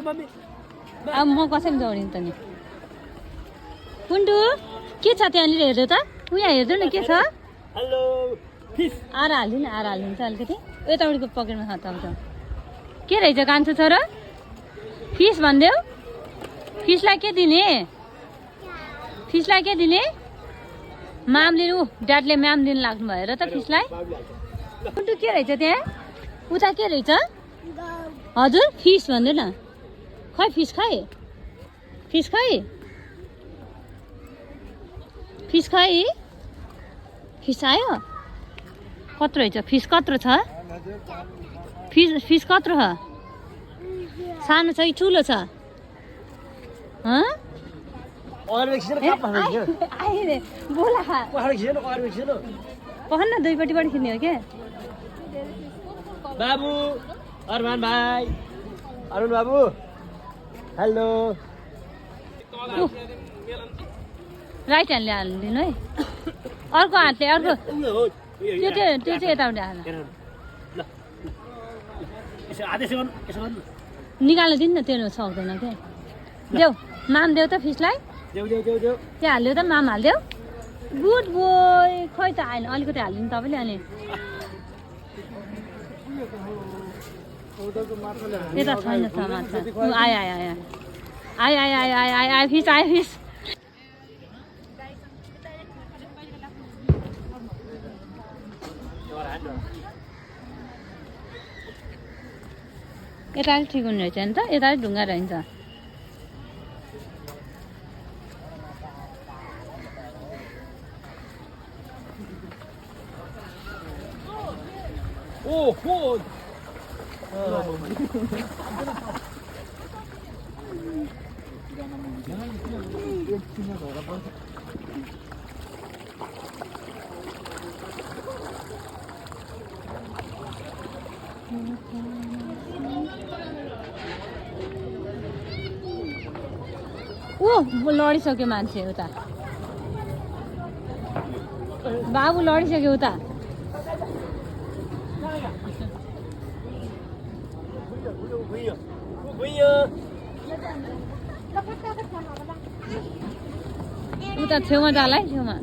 अब म कसरी दौडिनु त नि कुन्टु के छ त्यहाँनिर हेर्नु त उहाँ हेर्नु न के छ आएर हालिदिनु आएर हालिदिनु छ अलिकति यताउडिको पकेटमा छ त के रहेछ कान्छो छोरो फिस भनिदेऊ फिसलाई के दिने फिसलाई के दिने माम दिनु ड्याडले म्याम दिनु लाग्नु भयो र त फिसलाई कुन्टु के रहेछ त्यहाँ उता के रहेछ हजुर फिस भन्नु न खै फिस खै फिस खै फिस खै फिस आयो कत्रो रहेछ फिस कत्रो छ फिस कत्रो छ सानो छ कि ठुलो छ बोला पहन न दुईपट्टिबाट किन्ने हो क्या बाबु अरमान भाइ अरुण बाबु हेलो राइट ह्यान्डले हालिदिनु है अर्को हातले अर्को त्यो चाहिँ यताउति हाल्नु निकाल्नु दिनु न त्यो सक्दैन क्या देऊ माम देऊ त फिसलाई त्यहाँ हालिदेऊ त माम हालिदेऊ गुड बोय खै त आएन अलिकति हालिदिनु तपाईँले अनि यता छैन छ माछा आयो आयो आयो आयो आयो आयो आयो आयो आयो फिस आयो फिस यता अलिक ठिक हुने रहेछ नि त यता अलिक ढुङ्गा रहन्छ लडिसक्यो मान्छे उता बाबु लडिसक्यो उता उता छेउमा जाला है छेउमा